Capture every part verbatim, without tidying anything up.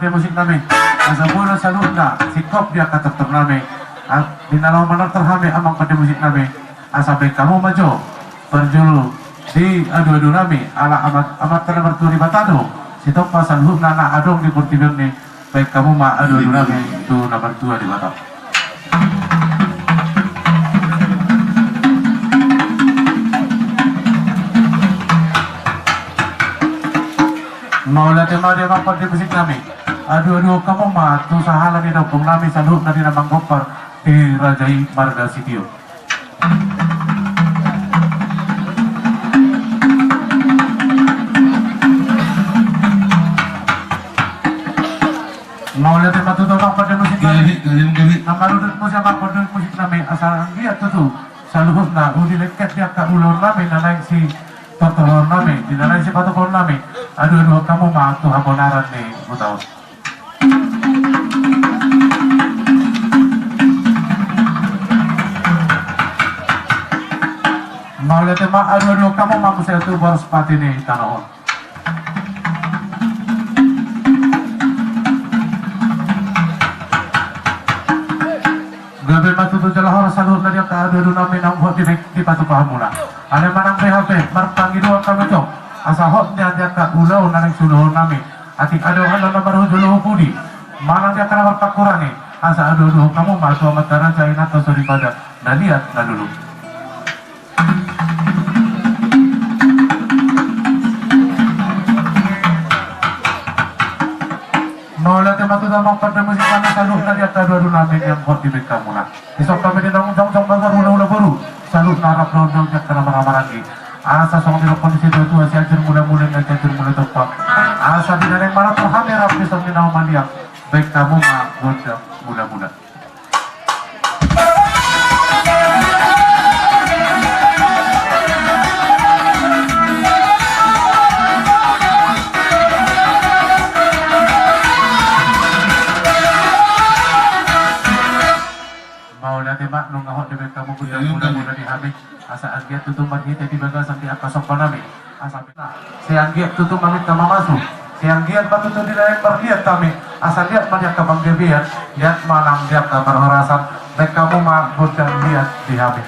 Musik nami, asa bona saluhutna singkop di angka tortor nami. Ah, di na laho manortor hami amang pande musik nami. Asa baen hamu ma jo parjolo di adu-adu nami, ala Ama-, Amanta na martua Debata do sitompa saluhutna na adong di portibi on i. Baen hamu ma adu-adu nami tu na martua Debata. Mauliate ma di amang pande musik nami. Adu-adu hamu ma tu sahala ni ompung nami saluhutna di na manggompar di raja i marga Sitio. Mauliate ma tutu amang pande musik nami. Gabe, gabe, gabe. Na marudut muse amang pande musik nami, asa anggiat tutu saluhutna uli lengket di angka ulaon nami na naeng sitortoron nami, di na naeng sipatupaon nami. Adu-adu hamu ma tu habonaran ni huta on. Mauliate ma, adu-adu hamu ma muse tu boras pati ni tano on. Gabe ma tutu jala horas saluhutna di angka adu-adu nami naung hot di, dipatupa hamuna. Alai manang beha pe marpangidoan hami tong, asa hot di angka ulaon na naeng siulahon nami. Atik adong annon na marhujolo pudi manang di angka na marpangkurangi, asa adu-adu hamu ma tu amanta raja, inanta soripada na liat na lolo. Mauliate ma tutu amang pande musik nami, saluhutna di angka adu-adu nami naung hot dibaen hamuna. Dison hami di naung jongjong, baoa boru, hula-hula boru, saluhutna rap daondang di angka na marhahamaranggi. Asa songon didok ni situa-tua, Sianjur Mula-mula, Sianjur Mula Tompa. Asa di na naeng manortor hami rap dison di na humaliang, baen hamu ma gondang mula-mula. Mauliate ma, nunga hot dibaen hamu gondang mula-mula di hami. Asa anggiat tutu marhite di bagasan di angka somba nami. Asa sai anggiat tutu maminta mamasu, sai anggiat ma tutu di na naeng marliat hami, asa liat ma di angka panggabean, liat ma nang di angka parhorasan, baen hamu ma gondang liat di hami.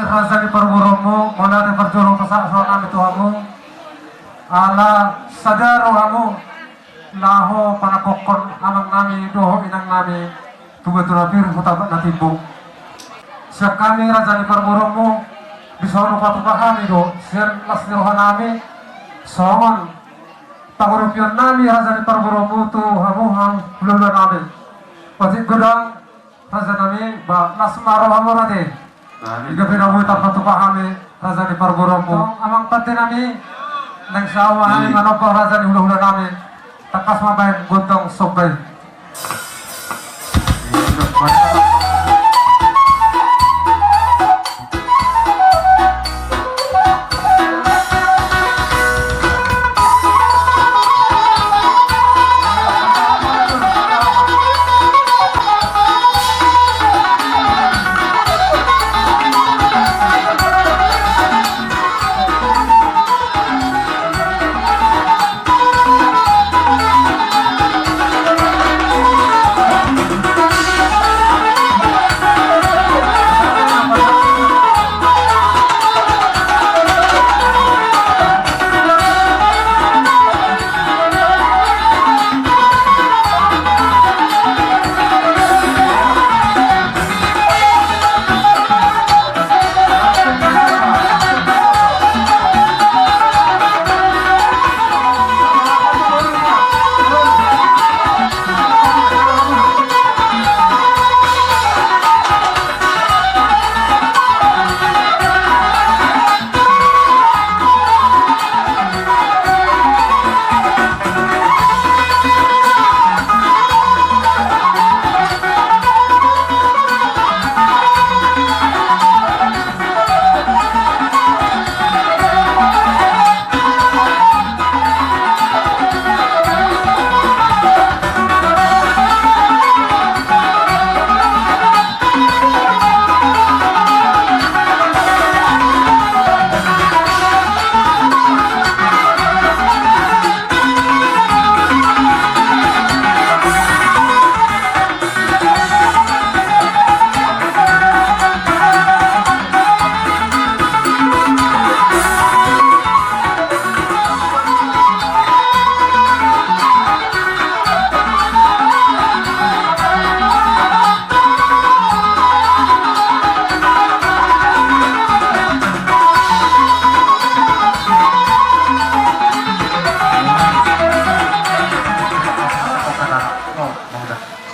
Raja ni parboruonmu, mauliate parjolo pasahat roha nami tu hamu. Ala sada rohamu laho panangkokhon amang nami dohot inang nami tu Batu na Pir, Huta Bak na Timbung. Sian hami raja ni parboruonmu, dison hupatupa hami do sian las ni roha nami songon pangurupion nami raja ni parboruonmu tu hamu, hamu hulahula nami. Otik godang raja nami, ba las ma rohamu ate. Di gabe na boi tarpatupa hami raja ni parboruonmu. Amang pande nami, naeng sahat ma hami manomba raja ni hulahula nami. Tangkas ma baen gondang somba i.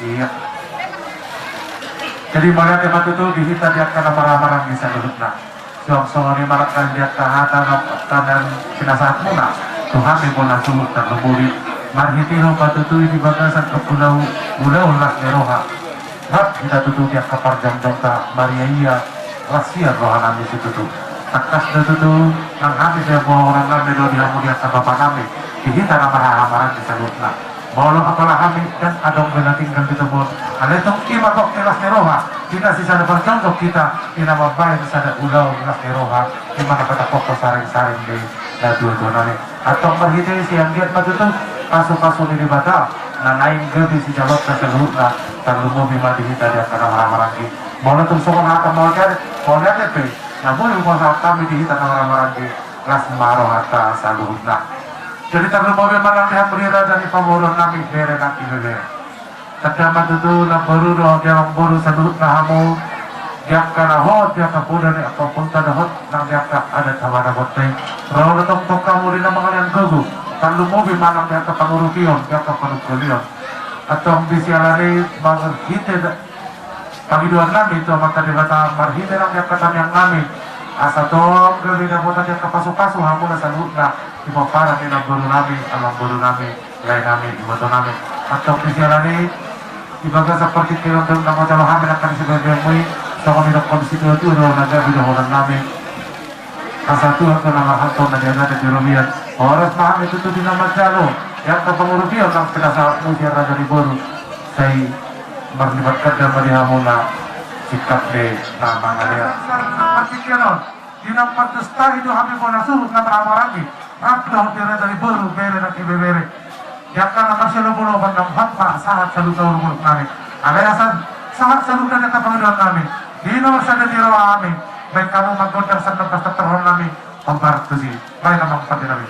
Iya. Jadi mauliate ma tutu di hita di angka na marhahamaranggi saluhutna. Suang songon i ma nangkin di angka hata na pinasahatmuna tu hami bona suhut tarlumobi marhite hamu ma tutu i di bagasan ulaon, ulaon las ni roha. Rap hita tutu di angka parjamjonta mariaia las sian roha nami situtu. Tangkas do tutu nang hami sian boru nami do di hamu di angka bapa nami di hita na marhahamaranggi saluhutna. Molo apala hami ndang adong be na tinggal di tubu on, alai tong i ma gok ni las ni roha, di na sisada parjongkon hita, di na mambahen sada ulaon las ni roha, di na patangkokhon saring-saring di na tuatua nami. Antong marhite sian i ma tutu pasupasu ni Debata na naeng gabe sijaloonta saluhutna, tarlumobi ma di hita di angka na marhahamaranggi. Molo tung songon hata mauliate, mauliate pe na boi hupasahat hami di hita na marhahamaranggi, las ma rohanta saluhutna. Jadi tarlumobi ma nang di hamu di raja ni parboruon nami, bere nang ibebere. Tanda ma tutu namboru dohot amangboru saluhutna hamu di angka na hot di angka poda ni angka ompunta dohot nang di angka adat hamu na bontean. Ro do tongtong hamu di na mangalean gogo, tarlumobi ma nang di angka pangurupion, di angka panungkolion. Antong di siala ni marhite da- pangidoan nami tu Amanta Debata marhite nang di angka tangiang nami, asa tong gabe dapotan di angka pasupasu hamuna saluhutna di pomparan ni namboru nami, amangboru nami, lae nami, iboto nami. Antong di siala ni i, di bagasan partingkian on do na manjalo hami nangkin sibagianmu i, songon didokkon situatua do na gabe dohonon nami. Asa Tuhan do na marhalto na di atas di robean. Horas ma hami tutu di na manjalo di angka pangurupion nang pinasahatmu sian raja ni boru. Sai marlipat ganda ma di hamuna singkat be na mangalean. Partingkian on di na martusta i do hami bona suhut na marhahamaranggi, rap dohot di raja ni boru, bere nang ibebere. Di angka na marsiolopolopan, nang hot ma sahat saluhutna urup-urup nami. Alai asa sahat saluhutna di angka pangidoan nami, di na marsada ni roha nami, Baen hamu manggondang sandok pasahat tu hornami. Hombar tusi. Baen amang pande nami.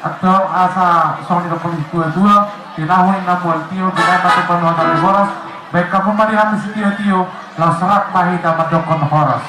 Antong asa songon i do pola tua-tua, tinahu ninna mual tio, binaen ma tu banua na horas, baen hamu ma di hami sitio-tio, laos rap ma hita mandokkon horas.